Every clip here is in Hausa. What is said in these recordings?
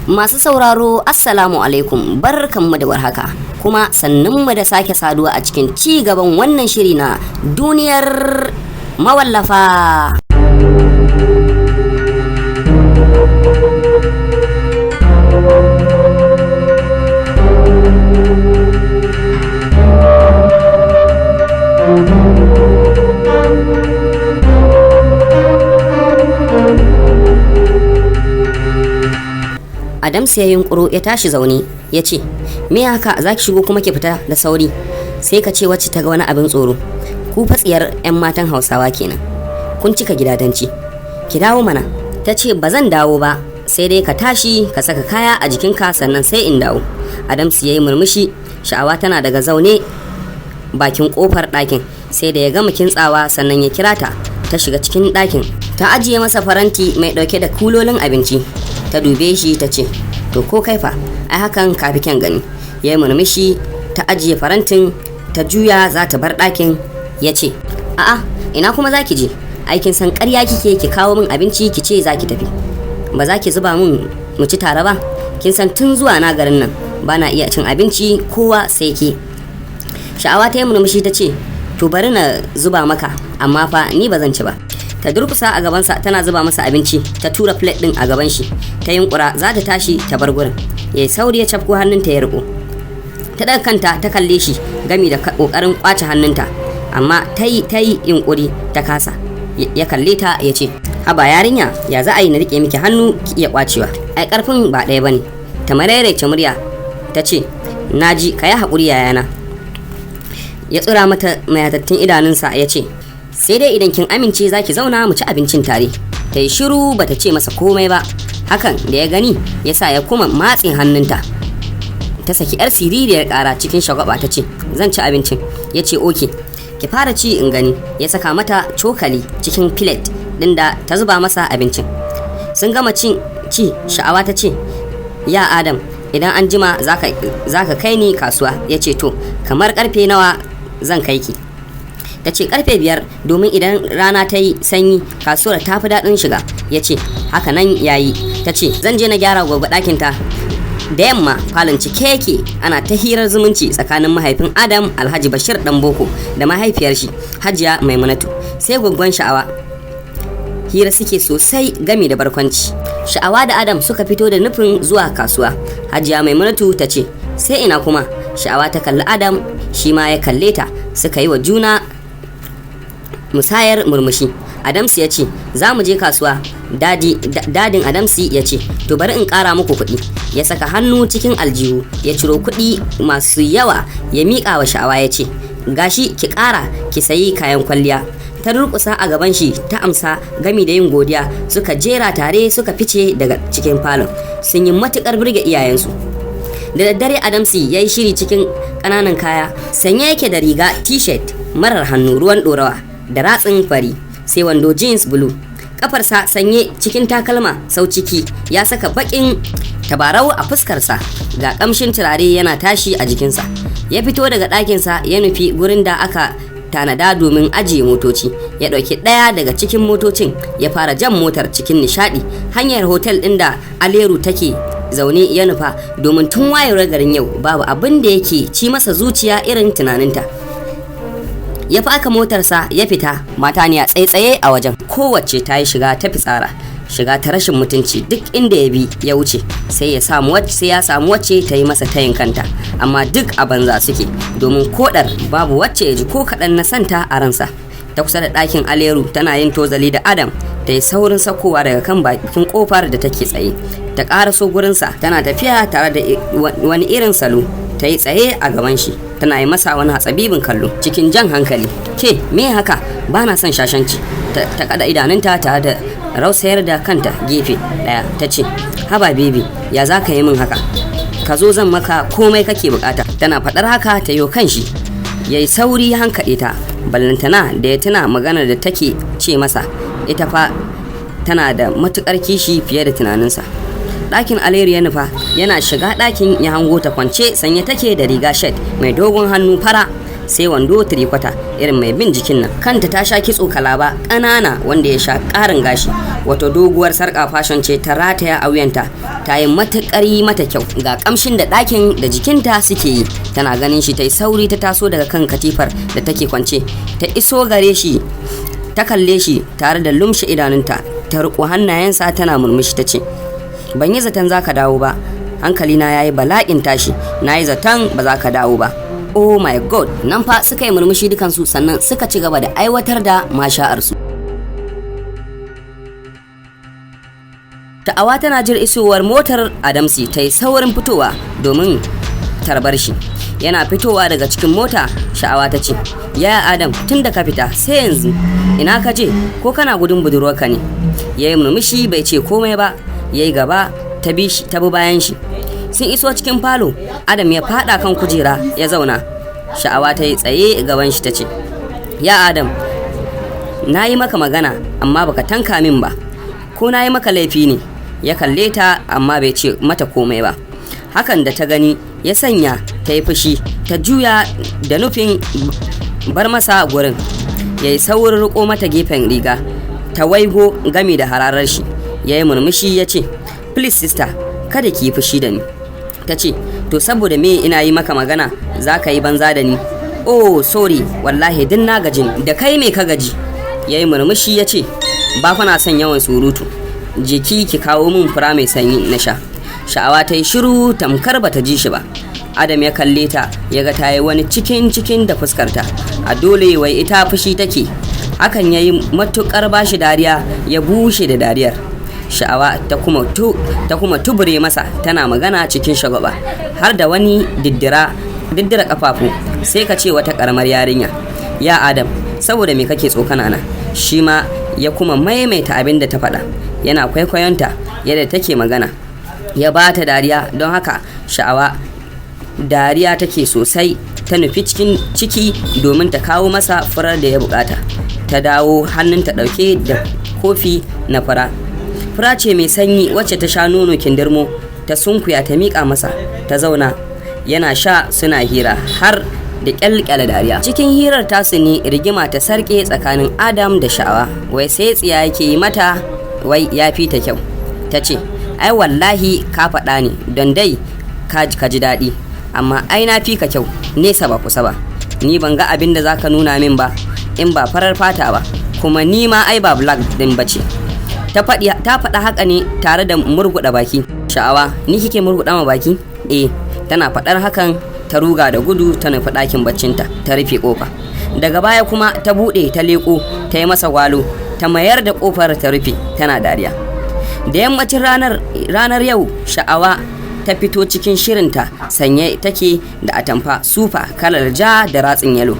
Masu sauraro, Assalamu alaikum, barkanmu da warhaka, kuma sannunmu da sake saduwa a cikin ci gaban wannan shiri na Duniyar Mawallafa. Adamsu ya yunkuro ya tashi zaune ya ce, "Me haka za ki shigo kuma ki fita da sauri? Sai ka ce wacce ta ga wani abin tsoro. Ku fatsiyar 'yan matan Hausawa kenan. Kun cika gidadanci. Ki dawo mana." Ta ce, "Ba zan dawo ba, sai dai ka tashi ka saka kaya a jikinka sannan sai in dawo." Adamsu ya yi murmushi. Sha'awa tana daga zaune bakin kofar ɗakin, sai da ya gama kintsawa sannan ya kira ta. Ta shiga cikin ɗakin. Ta ajiye masa faranti mai ɗauke da kulolin abinci. Ta dube shi ta ce, "To ko kaifa, ai hakan kafi kyan gani." Ya yi murmushi. Ta ajiye farantin, ta juya za ta bar ɗakin. Ya ce, "A'a, ina kuma za ki je? Aikin san ƙarya kike, ki kawo min abinci ki ce za ki tafi, ba za ki zuba min mu ci tare ba. Kin san tun zuwa na garin nan ba na iya cin abinci kowa sai ke." Sha'awa ta yi murmushi ta ce, "To bari na zuba maka, amma fa ni ba zan ci ba." Ta durkusa a gabansa tana zuba masa abinci, ta tura plate din a gaban shi. Ta yunkura za ta tashi ta bar gurin, ya yi sauri ya cafko hannunta ya riko. Ta daga kanta ta kalle shi gami da kokarin kwace hannunta, amma ta yi ta yi yunkuri ta kasa. Ya kalle ta ya ce, "Haba yarinya, ya za a yi na rike miki hannu ki iya kwacewa? Ai karfin ba ɗaya bane." Ta maraice murya ta ce, "Naji, ka yi haƙuri yayana." Ya tsura mata mayatattun idanunsa ya ce, "Sai dai idan kin amince za ki zauna mu ci abincin tare." Ta yi shiru, bata ce masa komai ba. Hakan da ya gani ya sa ya kuma matsin hannunta. Ta saki yar siririyar kara cikin shagwaba ta ce, "Zan ci abincin." Ya ce, "Okay, ki fara ci in gani." Ya saka mata cokali cikin plate din da ta zuba masa abincin. Sun gama cin ci, Sha'awa ta ce, "Ya Adam, idan an jima za ka kai ni kasuwa." Ya ce, "To, kamar karfe nawa zan kai ki?" Ta ce, "Karfe 5, domin idan rana ta yi sanyi kasuwar ta fi daɗin shiga." Ya ce, "Haka nan yayi." Ta ce, "Zan je na gyara gobe ɗakinta." Da yamma falon cike yake, ana ta hirar zumunci tsakanin mahaifin Adam, Alhaji Bashir Dan Boko, da mahaifiyar shi, Hajiya Maimunatu, sai gwaggon Sha'awa. Hira suke sosai gami da barkwanci. Sha'awa da Adam suka fito da nufin zuwa kasuwa. Hajiya Maimunatu ta ce, "Sai ina kuma?" Sha'awa ta kalli Adam, shi ma ya kalle ta, suka yi wa juna musayar murmushi. Adamsu ya ce, "Za mu je kasuwa." Dadin Adamsi ya ce, "To bari in kara muku kuɗi." Ya saka hannu cikin aljihu ya ciro kuɗi masu yawa ya miƙa wa Sha'awa ya ce, "Gashi, ki ƙara ki sayi kayan kwalliya." Ta durƙusa a gaban shi ta amsa gami da yin godiya. Suka jera tare suka fice daga cikin falon. Sun yi matuƙar burge iyayensu. Da daddare Adamsi ya yi shiri cikin ƙananan kaya. Sanye yake da riga t-shirt marar hannu ruwan ɗorawa da ratsin fari, sai wando jeans blue. Kafarsa sanye cikin takalma sau ciki. Ya saka baƙin tabarau a fuskarsa, ga ƙamshin turare yana tashi a jikinsa. Ya fito daga ɗakinsa ya nufi gurin da aka tanada domin ajiye motoci. Ya ɗauki ɗaya daga cikin motocin ya fara jan motar cikin nishaɗi. Hanyar hotel ɗin da Aleru take zaune ya nufa, domin tun wayewar garin yau babu abin da yake ci masa zuciya irin tunaninta. Ya faka motarsa ya fita. Mata ne a tsaitsaye a wajen, kowace ta yi shiga ta fitsara, shiga ta rashin mutunci. Duk inda ya bi ya wuce sai ya samu wacce sai ya samu wacce ta yi masa tayin kanta, amma duk a banza suke, domin kodar babu wacce ya ji ko kaɗan na santa a ransa. Ta kusa da ɗakin Aleru tana yin tozali da Adam. Ta yi saurin sakowa daga kan bakin kofar da take tsaye, ta ƙaraso gurinsa tana tafiya tare da wani irin salo. Ta yi tsaye a gaban shi tana yi masa wani hatsabibin kallo cikin jan hankali. "Ke, me haka? Ba na son shashanci." Ta kada idanunta tare da rausayar da kanta gefe daya ta ce, "Haba baby, ya za ka yi min haka? Ka zo zan maka komai kake bukata." Tana faɗar haka ta yi kan shi. Ya yi sauri hankaɗe ta, ballantana da ya tuna maganar da take ce masa, ita fa tana da matukar kishi fiye da tunaninsa. Ɗakin Aleru ya nufa. Yana shiga ɗakin ya hango ta kwance, sanye take da riga shed mai dogon hannu fara. Sai wando tirikwata irin mai bin jikin nan. Kanta ta sha kitso kalaba ƙanana wanda ya sha ƙarin gashi. Wata doguwar sarƙa fashion ce ta rataya a wuyanta, ta yi matuƙar yi mata kyau. Ga ƙamshin da ɗakin da jikinta suke yi. Tana ganin shi ta yi sauri ta taso daga kan katifar da take kwance, ta iso gare shi, ta kalle shi tare da lumshe idanunta, ta riƙo hannayensa tana murmushi, ta ce, "Ban yi zaton za ka dawo ba. Hankalina ya yi bala'in tashi, na yi zaton ba za ka dawo ba." Oh my God! Nan fa suka yi murmushi dukansu, sannan suka ci gaba da aiwatar da masha'arsu. Ta'awa tana jin isowar motar Adamsi, ta yi saurin fitowa domin tarbar shi. Yana fitowa daga cikin mota, Sha'awa ta ce, "Yaya Adam, tun da ka fita sai yanzu, ina ka je? Ko kana gudun budurwarka ne?" Ya yi murmushi, bai ce komai ba, ya yi gaba, ta bi bayan shi. Sun iso cikin falo, Adam ya fada kan kujera ya zauna. Sha'awa ta yi tsaye gaban shi, ta ce, "Ya Adam, na yi maka magana amma baka tanka min ba. Ko na yi maka laifi ne?" Ya kalle ta amma bai ce mata komai ba. Hakan da ta gani ya sanya ta yi fushi, ta juya da nufin bar masa gurin. Ya yi saurin riko mata gefen riga, ta waigo gami da hararar shi. Ya yi murmushi ya ce, "Please sister, kada ki yi fushi da ni." Ta ce, "To saboda me ina yi maka magana za ka yi banza da ni?" "Oh sorry, wallahi din na gaji da kai." "Me ka gaji?" Ya yi murmushi ya ce, "Ba fa na son yawan surutu. Jiki ki kawo min fura mai sanyi na sha." Sha'awa ta yi shiru tamkar bata ji shi ba. Adam ya kalle ta, ya ga ta yi wani cikin cikin da fuskarta, a dole wai ita fushi take. Hakan ya yi matukar bashi dariya, ya bushe da dariyar. Sha'awa ta kuma tubure masa, tana magana cikin shagwaba har da wani diddira diddira kafafu, sai ka ce wata karamar yarinya, "Ya Adam, saboda me kake tsokana na?" Shi ma ya kuma maimaita abin da ta faɗa, yana kwaikwayonta yadda take magana. Ya ba ta dariya. Don haka Sha'awa dariya take sosai, ta nufi cikin ciki domin ta kawo masa furar da ya bukata. Ta dawo hannunta dauke da kofi na fura. Fura ce mai sanyi wacce ta sha nono kindirmo. Ta sunkuya ta miƙa masa, ta zauna. Yana sha suna hira har da kyalkyala dariya. Cikin hirar tasu ne rigima ta sarke tsakanin Adam da Sha'awa. Wai sai tsiya yake yi mata, wai ya fi ta kyau. Ta ce, "Ai wallahi ka faɗa ne don dai ka ji daɗi, amma ai na fi ka kyau nesa ba kusa ba. Ni ban ga abin da zaka nuna min ba in ba farar fata ba, kuma ni ma ai ba black din bace." Ta faɗa haka ne tare da murguɗa baki. Sha'awa, "Ni kike murguɗa ma baki?" "Eh." Tana faɗar hakan ta ruga da gudu, ta nufi ɗakin baccinta, ta rufe ƙofa. Daga baya kuma ta buɗe, ta leƙo, ta yi masa gwalo, ta mayar da ƙofar ta rufe tana dariya. Da yammacin ranar yau, Sha'awa ta fito cikin shirinta. Sanye take da atamfa sufa kalar ja da ratsin yalo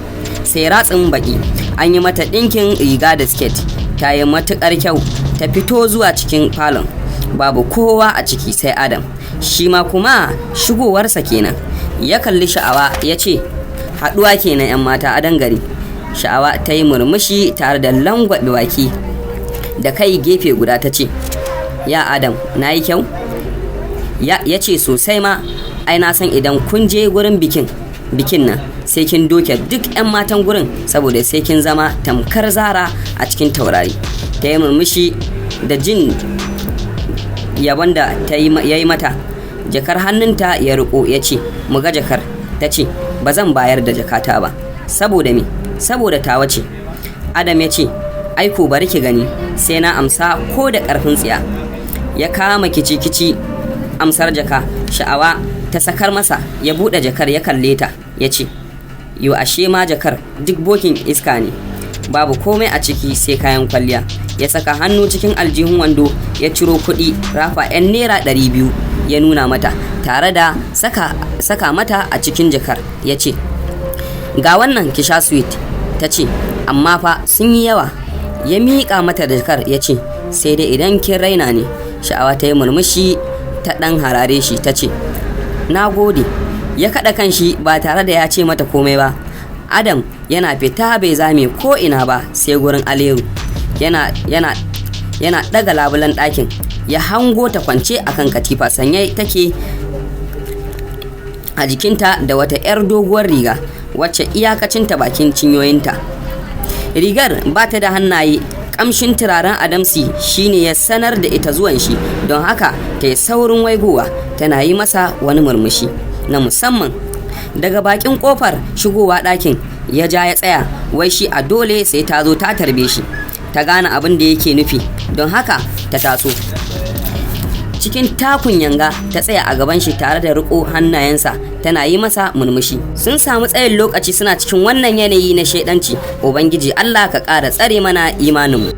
sai ratsin baki. An yi mata ɗinkin riga da siket, ta yi matuƙar kyau. Ta fito zuwa cikin falon, babu kowa a ciki sai Adam. Shi ma kuma shigowarsa kenan. Ya kalli Sha'awa ya ce, "Haɗuwa kenan 'yan mata a dangare." Sha'awa ta yi murmushi tare da langwaɓe baki da kai gefe guda, ta ce, "Ya Adam, na yi kyau?" Ya ce, "Sosai ma. Ai na san idan kun je gurin bikin nan sai kin doke duk 'yan matan gurin, saboda sai kin zama tamkar zara a cikin taurari." Ta yi murmushi da jin yabon da ya yi mata. Jakar hannunta ya riko, ya ce, "Mu ga jakar." Ta ce, "Ba zan bayar da jakata ba." "Saboda me?" "Saboda tawa ce." Adam ya ce, "Aiko bari ki gani, sai na amsa ko da ƙarfin tsiya." Ya kama kici-kici amsar jaka. Sha'awa ta sakar masa, ya buɗe jakar, ya kalle ta, ya ce, "Yo ashe ma jakar duk bokin iska ne, babu komai a ciki sai kayan kwalliya." Ya saka hannu cikin aljihun wando, ya ciro kuɗi rafa 'yan ₦200, ya nuna mata tare da saka mata a cikin jakar, ya ce, "Ga wannan, ki sha sweet." Ta ce, "Amma fa sun yi yawa." Ya miƙa mata jakar, ya ce, "Sai dai idan kin raina ne." Sha'awa ta yi murmushi, ta ɗan harare shi, ta ce, "Na gode." Ya kaɗa kanshi ba tare da ya ce mata komai ba. Adam yana fita bai zame ko ina ba sai gurin Aleru. Yana ɗaga labulen ɗakin ya hango ta kwance akan katifa. Sanye take a jikinta da wata 'yar doguwar riga. Wacce iyakacinta bakin cinyoyinta. Rigar ba ta da hannaye. Kamshin turaren Adamsi shine ya sanar da ita zuwan shi, don haka ta yi saurin waigowa tana yi masa wani murmushi na musamman. Daga bakin kofar shigowa ɗakin ya ja ya tsaya, wai shi a dole sai ta zo ta tarbe shi. Ta gane abin da yake nufi, don haka ta taso cikin takun yanga ta tsaya a gaban shi tare da riko hannayensa tana yi masa murmushi. Sun samu tsayin lokaci suna cikin wannan yanayi na shaidanci. Ubangiji Allah, ka ƙara tsare mana imaninmu.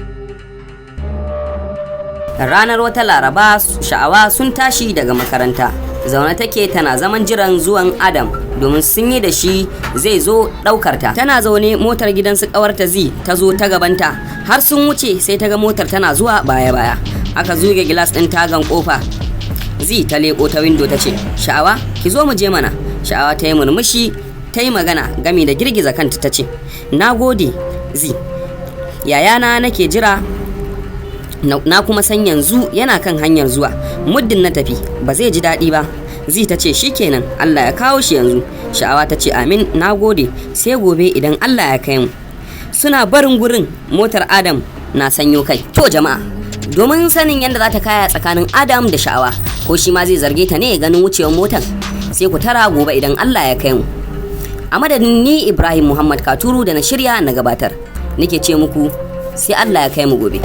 Ranar wata Laraba, Sha'awa sun tashi daga makaranta. Zaune take tana zaman jiran zuwan Adam, domin sun yi da shi zai zo ɗaukar ta. Tana zaune motar gidan su ƙawarta Zi ta zo ta gabanta. Har sun wuce sai ta ga motar tana zuwa baya-baya. Aka zuge gilas ɗin tagan ƙofa. Zi ta leƙo ta windo ta ce, "Sha'awa, ki zo mu je mana." Sha'awa ta yi murmushi, ta yi magana gami da girgiza kanta, ta ce, "Na gode, Zi. Yayana nake jira, na kuma san yanzu yana kan hanyar zuwa. Muddin na tafi ba zai ji daɗi ba." Zi ta ce, "Shikenan, Allah ya kawo shi yanzu." Sha'awa ta ce, "Amin, na gode, sai gobe idan Allah ya kai mu." Suna barin gurin motar Adam na sanyo kai. To jama'a, domin sanin yadda za ta kaya tsakanin Adam da Sha'awa, ko shi ma zai zarge ta ne ganin wucewar motar, sai ku tara gobe idan Allah ya kai mu. A madadin ni Ibrahim Muhammad Katuru da na shirya na gabatar, nake ce muku sai Allah ya kai mu gobe.